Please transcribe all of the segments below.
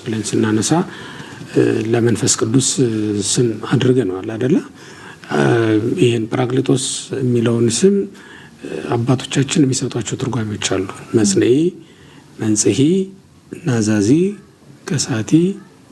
ብለን ስናነሳ ለመንፈስ ቅዱስ ስም አድርገነዋል አደለ? ይህን ጰራቅሊጦስ የሚለውን ስም አባቶቻችን የሚሰጧቸው ትርጓሜዎች አሉ። መጽንዒ፣ መንጽሒ፣ ናዛዚ፣ ከሳቲ፣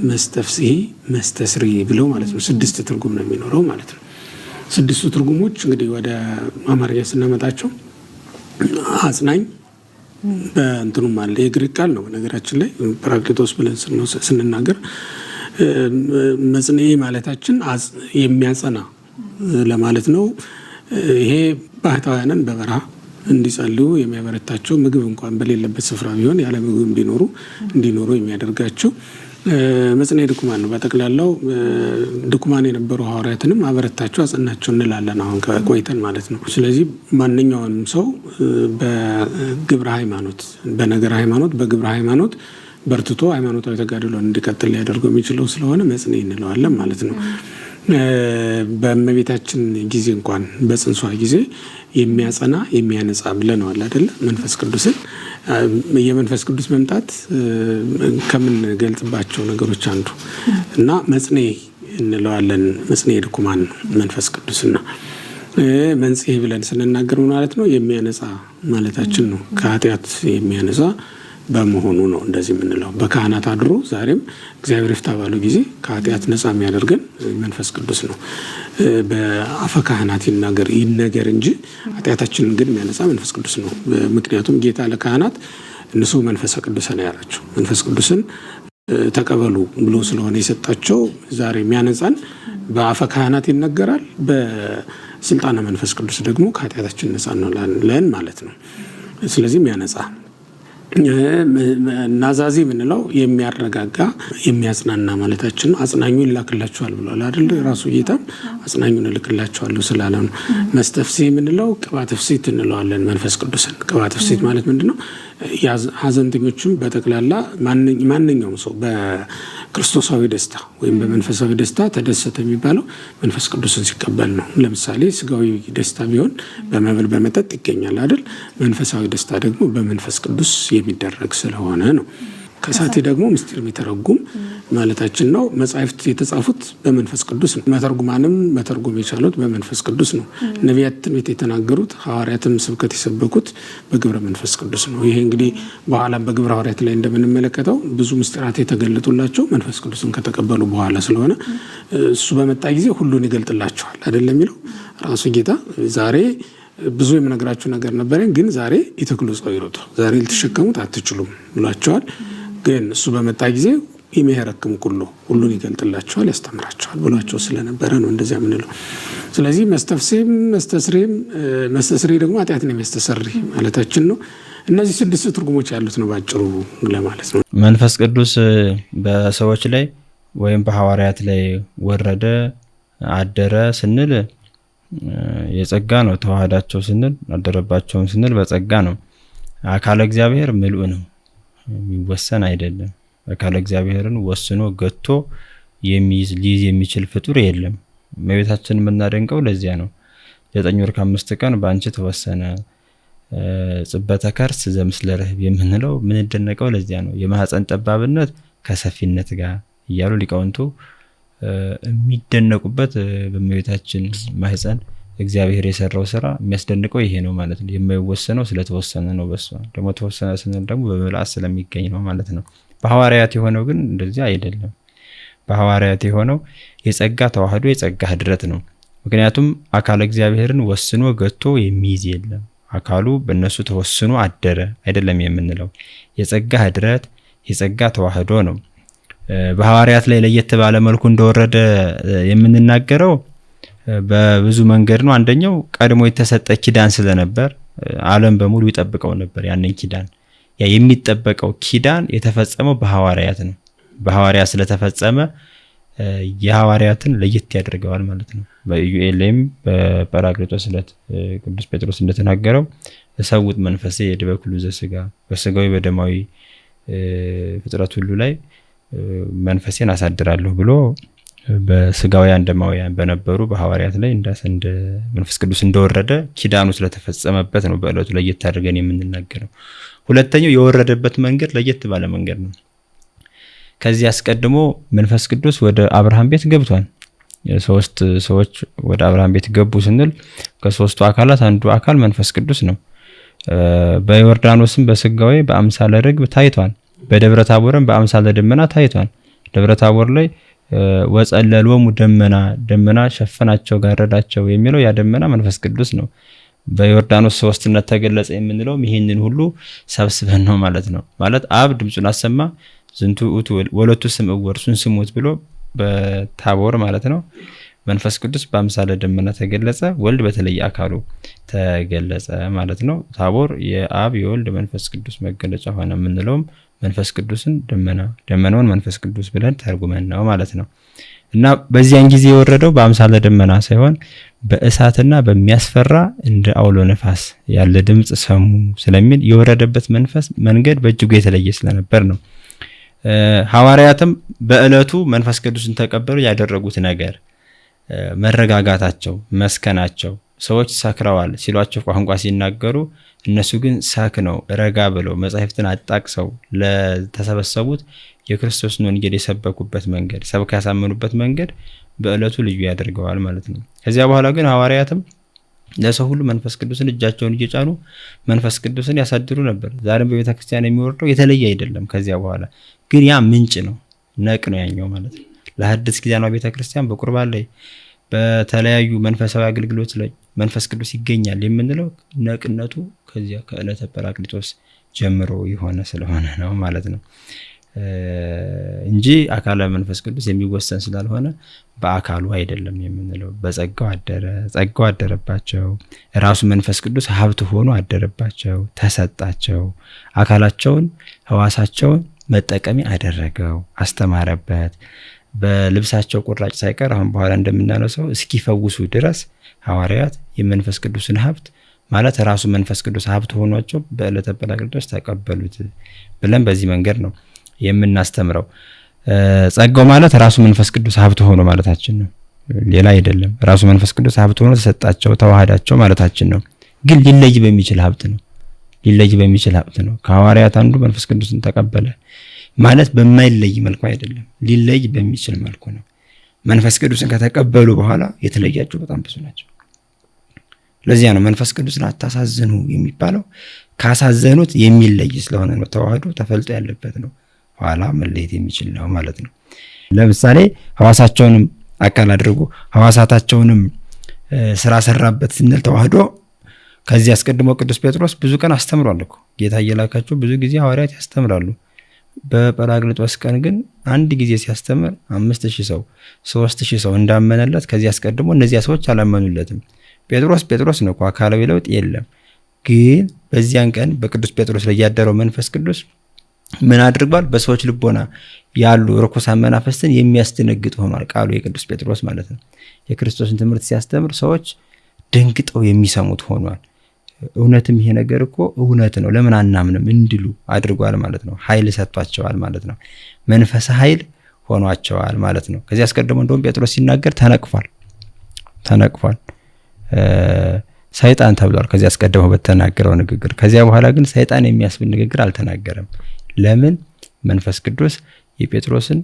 መስተፍስሒ፣ መስተስሪ ብለው ማለት ነው። 6 ትርጉም ነው የሚኖረው ማለት ነው። 6ቱ ትርጉሞች እንግዲህ ወደ አማርኛ ስናመጣቸው አጽናኝ በእንትኑም አለ፣ የግሪክ ቃል ነው በነገራችን ላይ ጰራቅሊጦስ ብለን ስንናገር መጽንዒ ማለታችን የሚያጸና ለማለት ነው። ይሄ ባህታውያንን በበረሃ እንዲጸልዩ የሚያበረታቸው፣ ምግብ እንኳን በሌለበት ስፍራ ቢሆን ያለ ምግብ እንዲኖሩ የሚያደርጋቸው መጽንዒ ድኩማን ነው። በጠቅላላው ድኩማን የነበሩ ሐዋርያትንም አበረታቸው፣ አጸናቸው እንላለን አሁን ቆይተን ማለት ነው። ስለዚህ ማንኛውንም ሰው በግብረ ሃይማኖት፣ በነገረ ሃይማኖት፣ በግብረ ሃይማኖት በርትቶ ሃይማኖታዊ ተጋድሎን እንዲቀጥል ሊያደርገው የሚችለው ስለሆነ መጽንዒ እንለዋለን ማለት ነው። በእመቤታችን ጊዜ እንኳን በጽንሷ ጊዜ የሚያጸና የሚያነጻ ብለነዋል አይደለ? መንፈስ ቅዱስን የመንፈስ ቅዱስ መምጣት ከምንገልጽባቸው ነገሮች አንዱ እና መጽንዒ እንለዋለን። መጽንዒ ድኩማን ነው መንፈስ ቅዱስና መንጽሔ ብለን ስንናገር ምን ማለት ነው? የሚያነጻ ማለታችን ነው። ከኃጢአት የሚያነጻ በመሆኑ ነው እንደዚህ የምንለው። በካህናት አድሮ ዛሬም እግዚአብሔር ይፍታ ባለው ጊዜ ከኃጢአት ነፃ የሚያደርገን መንፈስ ቅዱስ ነው። በአፈ ካህናት ይነገር እንጂ ኃጢአታችንን ግን የሚያነጻ መንፈስ ቅዱስ ነው። ምክንያቱም ጌታ ለካህናት እነሱ መንፈሰ ቅዱስ ነው ያላቸው። መንፈስ ቅዱስን ተቀበሉ ብሎ ስለሆነ የሰጣቸው ዛሬ የሚያነጻን በአፈ ካህናት ይነገራል። በስልጣነ መንፈስ ቅዱስ ደግሞ ከኃጢአታችን ነፃ እንሆናለን ማለት ነው። ስለዚህ የሚያነጻ ናዛዚ የምንለው የሚያረጋጋ የሚያጽናና ማለታችን ነው። አጽናኙ ይላክላችኋል ብሏል አይደል? ራሱ ጌታም አጽናኙን እልክላችኋለሁ ስላለ ነው። መስተፍስሒ የምንለው ቅባተ ፍስሕት እንለዋለን መንፈስ ቅዱስን። ቅባተ ፍስሕት ማለት ምንድነው? ሀዘንተኞችም በጠቅላላ ማንኛውም ሰው በክርስቶሳዊ ደስታ ወይም በመንፈሳዊ ደስታ ተደሰተ የሚባለው መንፈስ ቅዱስን ሲቀበል ነው። ለምሳሌ ስጋዊ ደስታ ቢሆን በመብል በመጠጥ ይገኛል አይደል? መንፈሳዊ ደስታ ደግሞ በመንፈስ ቅዱስ የሚደረግ ስለሆነ ነው። ከሳቴ ደግሞ ምስጢር የሚተረጉም ማለታችን ነው። መጻሕፍት የተጻፉት በመንፈስ ቅዱስ ነው። መተርጉማንም መተርጎም የቻሉት በመንፈስ ቅዱስ ነው። ነቢያት ትንቢት የተናገሩት፣ ሐዋርያትም ስብከት የሰበኩት በግብረ መንፈስ ቅዱስ ነው። ይሄ እንግዲህ በኋላም በግብረ ሐዋርያት ላይ እንደምንመለከተው ብዙ ምስጢራት የተገለጡላቸው መንፈስ ቅዱስን ከተቀበሉ በኋላ ስለሆነ እሱ በመጣ ጊዜ ሁሉን ይገልጥላቸዋል አይደለም የሚለው ራሱ ጌታ። ዛሬ ብዙ የምነግራችሁ ነገር ነበረኝ፣ ግን ዛሬ ኢተክሉ ጸዊሮቱ፣ ዛሬ ልትሸከሙት አትችሉም ብሏቸዋል። ግን እሱ በመጣ ጊዜ ይሜሄረክሙ ኩሎ፣ ሁሉን ይገልጥላቸዋል፣ ያስተምራቸዋል ብሏቸው ስለነበረ ነው እንደዚያ የምንለው። ስለዚህ መስተፍሴም መስተስሬም፣ መስተስሬ ደግሞ ኃጢአትን የሚያስተሰርይ ማለታችን ነው። እነዚህ 6 ትርጉሞች ያሉት ነው ባጭሩ ለማለት ነው። መንፈስ ቅዱስ በሰዎች ላይ ወይም በሐዋርያት ላይ ወረደ አደረ ስንል የጸጋ ነው። ተዋህዳቸው ስንል አደረባቸውም ስንል በጸጋ ነው። አካለ እግዚአብሔር ምሉእ ነው፣ የሚወሰን አይደለም። አካለ እግዚአብሔርን ወስኖ ገቶ ሊይዝ የሚችል ፍጡር የለም። እመቤታችንን የምናደንቀው ለዚያ ነው። 9 ወር ከአምስት ቀን በአንቺ ተወሰነ ጽበተ ከርስ ዘምስለ ርህብ የምንለው የምንደነቀው ለዚያ ነው። የማህፀን ጠባብነት ከሰፊነት ጋር እያሉ ሊቃውንቱ የሚደነቁበት በእመቤታችን ማህፀን እግዚአብሔር የሰራው ስራ የሚያስደንቀው ይሄ ነው ማለት ነው። የማይወሰነው ስለተወሰነ ነው። በሷ ደግሞ ተወሰነ ስንል ደግሞ በምልአት ስለሚገኝ ነው ማለት ነው። በሐዋርያት የሆነው ግን እንደዚህ አይደለም። በሐዋርያት የሆነው የጸጋ ተዋህዶ የጸጋ ህድረት ነው። ምክንያቱም አካለ እግዚአብሔርን ወስኖ ገቶ የሚይዝ የለም። አካሉ በእነሱ ተወስኖ አደረ አይደለም የምንለው። የጸጋ ህድረት የጸጋ ተዋህዶ ነው። በሐዋርያት ላይ ለየት ባለ መልኩ እንደወረደ የምንናገረው በብዙ መንገድ ነው። አንደኛው ቀድሞ የተሰጠ ኪዳን ስለነበር ዓለም በሙሉ ይጠብቀው ነበር ያንን ኪዳን። ያ የሚጠበቀው ኪዳን የተፈጸመው በሐዋርያት ነው። በሐዋርያት ስለተፈጸመ የሐዋርያትን ለየት ያደርገዋል ማለት ነው። በኢዩኤል ላይም በጰራቅሊጦስ ዕለት ቅዱስ ጴጥሮስ እንደተናገረው እሰውጥ መንፈሴ የድበ ኩሉ ዘሥጋ፣ በሥጋዊ በደማዊ ፍጥረት ሁሉ ላይ መንፈሴን አሳድራለሁ ብሎ በስጋውያን ደማውያን በነበሩ በሐዋርያት ላይ እንደ መንፈስ ቅዱስ እንደወረደ ኪዳኑ ስለተፈጸመበት ነው በዕለቱ ለየት አድርገን የምንናገረው። ሁለተኛው የወረደበት መንገድ ለየት ባለ መንገድ ነው። ከዚህ አስቀድሞ መንፈስ ቅዱስ ወደ አብርሃም ቤት ገብቷል። ሶስት ሰዎች ወደ አብርሃም ቤት ገቡ ስንል ከሶስቱ አካላት አንዱ አካል መንፈስ ቅዱስ ነው። በዮርዳኖስም በስጋዌ በአምሳለ ርግብ ታይቷል። በደብረ ታቦርም በአምሳለ ደመና ታይቷል። ደብረ ታቦር ላይ ወጸለሎሙ ደመና፣ ደመና ሸፈናቸው ጋረዳቸው የሚለው ያ ደመና መንፈስ ቅዱስ ነው። በዮርዳኖስ ሶስትነት ተገለጸ የምንለውም ይህንን ሁሉ ሰብስበን ነው ማለት ነው። ማለት አብ ድምፁን አሰማ፣ ዝንቱ ውእቱ ወሎቱ ስምዕዎ፣ እርሱን ስሙት ብሎ በታቦር ማለት ነው። መንፈስ ቅዱስ በአምሳለ ደመና ተገለጸ፣ ወልድ በተለየ አካሉ ተገለጸ ማለት ነው። ታቦር የአብ የወልድ መንፈስ ቅዱስ መገለጫ ሆነ የምንለውም መንፈስ ቅዱስን ደመና፣ ደመናውን መንፈስ ቅዱስ ብለን ተርጉመን ነው ማለት ነው። እና በዚያን ጊዜ የወረደው በአምሳለ ደመና ሳይሆን በእሳትና በሚያስፈራ እንደ አውሎ ነፋስ ያለ ድምፅ ሰሙ ስለሚል የወረደበት መንፈስ መንገድ በእጅጉ የተለየ ስለነበር ነው። ሐዋርያትም በዕለቱ መንፈስ ቅዱስን ተቀበሉ። ያደረጉት ነገር መረጋጋታቸው፣ መስከናቸው፣ ሰዎች ሰክረዋል ሲሏቸው ቋንቋ ሲናገሩ እነሱ ግን ሰክነው ረጋ ብለው መጻሕፍትን አጣቅሰው ለተሰበሰቡት የክርስቶስን ወንጌል የሰበኩበት መንገድ፣ ሰብከው ያሳመኑበት መንገድ በዕለቱ ልዩ ያደርገዋል ማለት ነው። ከዚያ በኋላ ግን ሐዋርያትም ለሰው ሁሉ መንፈስ ቅዱስን እጃቸውን እየጫኑ መንፈስ ቅዱስን ያሳድሩ ነበር። ዛሬም በቤተ ክርስቲያን የሚወርደው የተለየ አይደለም። ከዚያ በኋላ ግን ያ ምንጭ ነው፣ ነቅ ነው ያኛው ማለት ነው። ለሐዲስ ኪዳኗ ቤተ ክርስቲያን በቁርባን ላይ በተለያዩ መንፈሳዊ አገልግሎት ላይ መንፈስ ቅዱስ ይገኛል የምንለው ነቅነቱ ከዚያ ከዕለተ ጰራቅሊጦስ ጀምሮ የሆነ ስለሆነ ነው ማለት ነው እንጂ አካለ መንፈስ ቅዱስ የሚወሰን ስላልሆነ በአካሉ አይደለም የምንለው። በጸጋው አደረ፣ ጸጋው አደረባቸው። ራሱ መንፈስ ቅዱስ ሀብት ሆኖ አደረባቸው፣ ተሰጣቸው። አካላቸውን ህዋሳቸውን መጠቀሚያ አደረገው፣ አስተማረበት። በልብሳቸው ቁራጭ ሳይቀር አሁን በኋላ እንደምናነሳው እስኪፈውሱ ድረስ ሐዋርያት የመንፈስ ቅዱስን ሀብት ማለት ራሱ መንፈስ ቅዱስ ሀብት ሆኗቸው በዕለተ ጰራቅሊጦስ ተቀበሉት ብለን በዚህ መንገድ ነው የምናስተምረው። ጸጋው ማለት ራሱ መንፈስ ቅዱስ ሀብት ሆኖ ማለታችን ነው፣ ሌላ አይደለም። ራሱ መንፈስ ቅዱስ ሀብት ሆኖ ተሰጣቸው፣ ተዋህዳቸው ማለታችን ነው። ግን ሊለይ በሚችል ሀብት ነው፣ ሊለይ በሚችል ሀብት ነው። ከሐዋርያት አንዱ መንፈስ ቅዱስን ተቀበለ ማለት በማይለይ መልኩ አይደለም፣ ሊለይ በሚችል መልኩ ነው። መንፈስ ቅዱስን ከተቀበሉ በኋላ የተለያቸው በጣም ብዙ ናቸው። ለዚያ ነው መንፈስ ቅዱስን አታሳዝኑ የሚባለው። ካሳዘኑት የሚለይ ስለሆነ ነው። ተዋህዶ ተፈልጦ ያለበት ነው። ኋላ መለየት የሚችል ነው ማለት ነው። ለምሳሌ ህዋሳቸውንም አካል አድርጎ ህዋሳታቸውንም ስራ ሰራበት ስንል ተዋህዶ ከዚህ አስቀድሞ ቅዱስ ጴጥሮስ ብዙ ቀን አስተምሯል እኮ። ጌታ እየላካቸው ብዙ ጊዜ ሐዋርያት ያስተምራሉ። በጰራቅሊጦስ ቀን ግን አንድ ጊዜ ሲያስተምር 5000 ሰው 3000 ሰው እንዳመነለት ከዚህ አስቀድሞ እነዚያ ሰዎች አላመኑለትም። ጴጥሮስ ጴጥሮስ ነው እኮ፣ አካላዊ ለውጥ የለም። ግን በዚያን ቀን በቅዱስ ጴጥሮስ ላይ ያደረው መንፈስ ቅዱስ ምን አድርጓል? በሰዎች ልቦና ያሉ ርኩሳን መናፍስትን የሚያስደነግጥ ሆኗል። ቃሉ የቅዱስ ጴጥሮስ ማለት ነው። የክርስቶስን ትምህርት ሲያስተምር ሰዎች ደንግጠው የሚሰሙት ሆኗል። እውነትም ይሄ ነገር እኮ እውነት ነው፣ ለምን አናምንም እንዲሉ አድርጓል ማለት ነው። ኃይል ሰጥቷቸዋል ማለት ነው። መንፈሰ ኃይል ሆኗቸዋል ማለት ነው። ከዚህ አስቀድሞ እንደውም ጴጥሮስ ሲናገር ተነቅፏል ተነቅፏል ሰይጣን ተብሏል። ከዚህ አስቀድሞ በተናገረው ንግግር። ከዚያ በኋላ ግን ሰይጣን የሚያስብል ንግግር አልተናገረም። ለምን? መንፈስ ቅዱስ የጴጥሮስን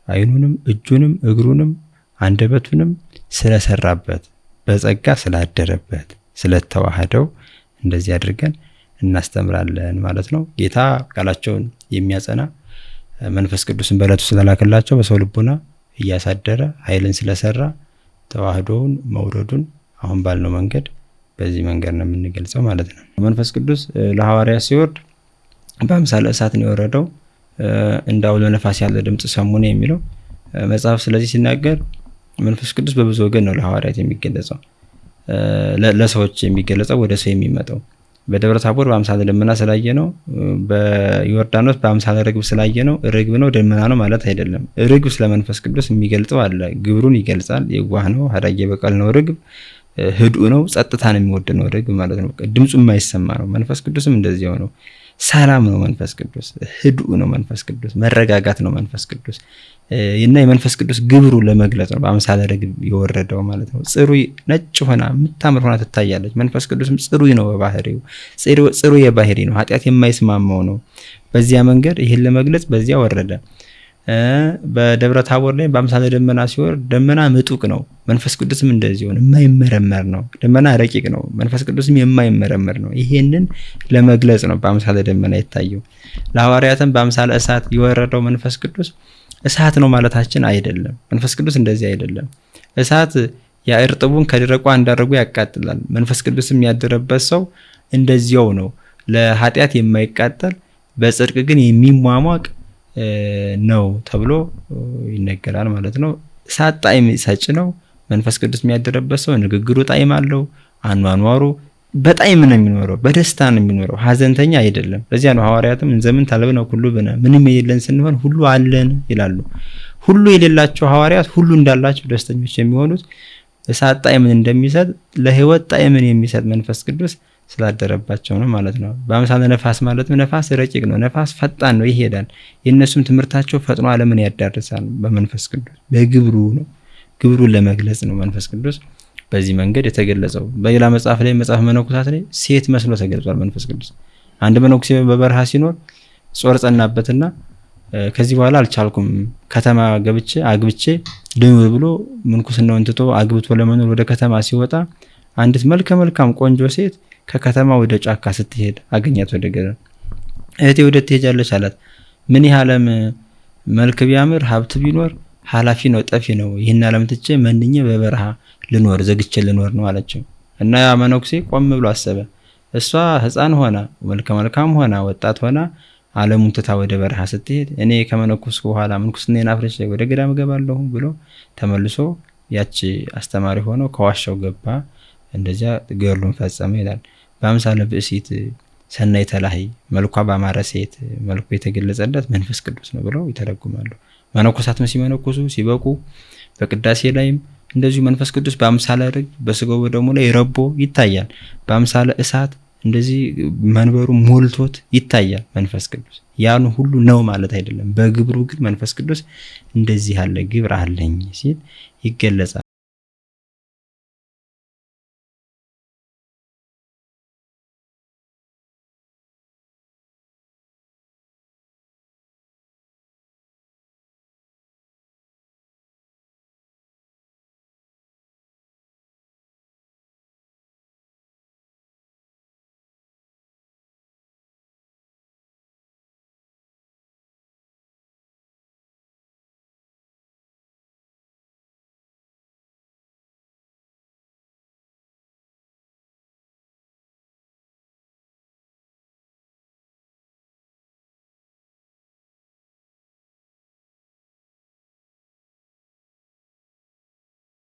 ዓይኑንም እጁንም እግሩንም አንደበቱንም ስለሰራበት፣ በጸጋ ስላደረበት፣ ስለተዋህደው እንደዚህ አድርገን እናስተምራለን ማለት ነው። ጌታ ቃላቸውን የሚያጸና መንፈስ ቅዱስን በዕለቱ ስለላከላቸው በሰው ልቡና እያሳደረ ኃይልን ስለሰራ ተዋህዶውን መውረዱን አሁን ባልነው መንገድ በዚህ መንገድ ነው የምንገልጸው ማለት ነው። መንፈስ ቅዱስ ለሐዋርያ ሲወርድ በአምሳለ እሳት ነው የወረደው፣ እንደ አውሎ ነፋስ ያለ ድምፅ ሰሙ ነው የሚለው መጽሐፍ። ስለዚህ ሲናገር መንፈስ ቅዱስ በብዙ ወገን ነው ለሐዋርያት የሚገለጸው፣ ለሰዎች የሚገለጸው፣ ወደ ሰው የሚመጣው። በደብረ ታቦር በአምሳለ ደመና ስላየ ነው፣ በዮርዳኖስ በአምሳለ ርግብ ስላየ ነው። ርግብ ነው ደመና ነው ማለት አይደለም። ርግብ ስለ መንፈስ ቅዱስ የሚገልጸው አለ፣ ግብሩን ይገልጻል። የዋህ ነው፣ ሀዳጌ በቀል ነው ርግብ፣ ህዱእ ነው፣ ጸጥታን የሚወድ ነው ርግብ ማለት ነው። ድምፁ የማይሰማ ነው። መንፈስ ቅዱስም እንደዚያው ነው። ሰላም ነው መንፈስ ቅዱስ፣ ህዱእ ነው መንፈስ ቅዱስ፣ መረጋጋት ነው መንፈስ ቅዱስ እና የመንፈስ ቅዱስ ግብሩ ለመግለጽ ነው በአምሳለ ርግብ የወረደው ማለት ነው። ጽሩይ ነጭ ሆና የምታምር ሆና ትታያለች። መንፈስ ቅዱስም ጽሩይ ነው በባህሪው፣ ጽሩይ የባህሪ ነው፣ ኃጢአት የማይስማማው ነው። በዚያ መንገድ ይህን ለመግለጽ በዚያ ወረደ። በደብረ ታቦር ላይ በአምሳለ ደመና ሲወርድ ደመና ምጡቅ ነው፣ መንፈስ ቅዱስም እንደዚህ ሆነ የማይመረመር ነው። ደመና ረቂቅ ነው፣ መንፈስ ቅዱስም የማይመረመር ነው። ይሄንን ለመግለጽ ነው በአምሳለ ደመና የታየው። ለሐዋርያትም በአምሳለ እሳት የወረደው መንፈስ ቅዱስ እሳት ነው ማለታችን አይደለም። መንፈስ ቅዱስ እንደዚህ አይደለም። እሳት የእርጥቡን ከደረቁ አንዳርጎ ያቃጥላል። መንፈስ ቅዱስም ያደረበት ሰው እንደዚያው ነው። ለኃጢአት የማይቃጠል በጽድቅ ግን የሚሟሟቅ ነው ተብሎ ይነገራል ማለት ነው። እሳት ጣዕም ሰጭ ነው። መንፈስ ቅዱስ የሚያደረበት ሰው ንግግሩ ጣዕም አለው። አኗኗሩ በጣዕም ነው የሚኖረው፣ በደስታ ነው የሚኖረው፣ ሀዘንተኛ አይደለም። ለዚያ ነው ሐዋርያትም እንዘምን ታለብነ ሁሉ ብነ፣ ምንም የሌለን ስንሆን ሁሉ አለን ይላሉ። ሁሉ የሌላቸው ሐዋርያት ሁሉ እንዳላቸው ደስተኞች የሚሆኑት እሳት ጣዕምን እንደሚሰጥ ለሕይወት ጣዕምን የሚሰጥ መንፈስ ቅዱስ ስላደረባቸው ነው ማለት ነው። በአምሳለ ነፋስ ማለትም ነፋስ ረቂቅ ነው። ነፋስ ፈጣን ነው፣ ይሄዳል። የእነሱም ትምህርታቸው ፈጥኖ ዓለምን ያዳርሳል። በመንፈስ ቅዱስ በግብሩ ነው፣ ግብሩን ለመግለጽ ነው መንፈስ ቅዱስ በዚህ መንገድ የተገለጸው። በሌላ መጽሐፍ ላይ መጽሐፍ መነኮሳት ላይ ሴት መስሎ ተገልጿል መንፈስ ቅዱስ። አንድ መነኩሴ በበረሃ ሲኖር ጾር ጸናበትና ከዚህ በኋላ አልቻልኩም፣ ከተማ ገብቼ አግብቼ ልኑር ብሎ ምንኩስናውን ትቶ አግብቶ ለመኖር ወደ ከተማ ሲወጣ አንዲት መልከ መልካም ቆንጆ ሴት ከከተማ ወደ ጫካ ስትሄድ አገኛት። ወደ ገደል። እህቴ ወደ ትሄጃለች አላት። ምን ይህ ዓለም መልክ ቢያምር ሀብት ቢኖር ኃላፊ ነው ጠፊ ነው። ይህን ዓለም ትቼ መንኜ በበረሃ ልኖር ዘግቼ ልኖር ነው አለችው። እና ያ መነኩሴ ቆም ብሎ አሰበ። እሷ ሕፃን ሆና መልከ መልካም ሆና ወጣት ሆና ዓለሙን ትታ ወደ በረሃ ስትሄድ እኔ ከመነኮስኩ በኋላ ምንኩስናዬን አፍርሼ ወደ ገዳም እገባለሁ ብሎ ተመልሶ ያቺ አስተማሪ ሆኖ ከዋሻው ገባ። እንደዚያ ገድሉን ፈጸመ ይላል። በአምሳለ ብእሲት ሰናይ ተላሂ፣ መልኳ በአማረ ሴት መልኩ የተገለጸለት መንፈስ ቅዱስ ነው ብለው ይተረጉማሉ። መነኮሳትም ሲመነኩሱ ሲበቁ በቅዳሴ ላይም እንደዚሁ መንፈስ ቅዱስ በአምሳለ ርግብ በስጋው በደሙ ላይ ረቦ ይታያል። በአምሳለ እሳት እንደዚህ መንበሩ ሞልቶት ይታያል መንፈስ ቅዱስ። ያን ሁሉ ነው ማለት አይደለም። በግብሩ ግን መንፈስ ቅዱስ እንደዚህ ያለ ግብር አለኝ ሲል ይገለጻል።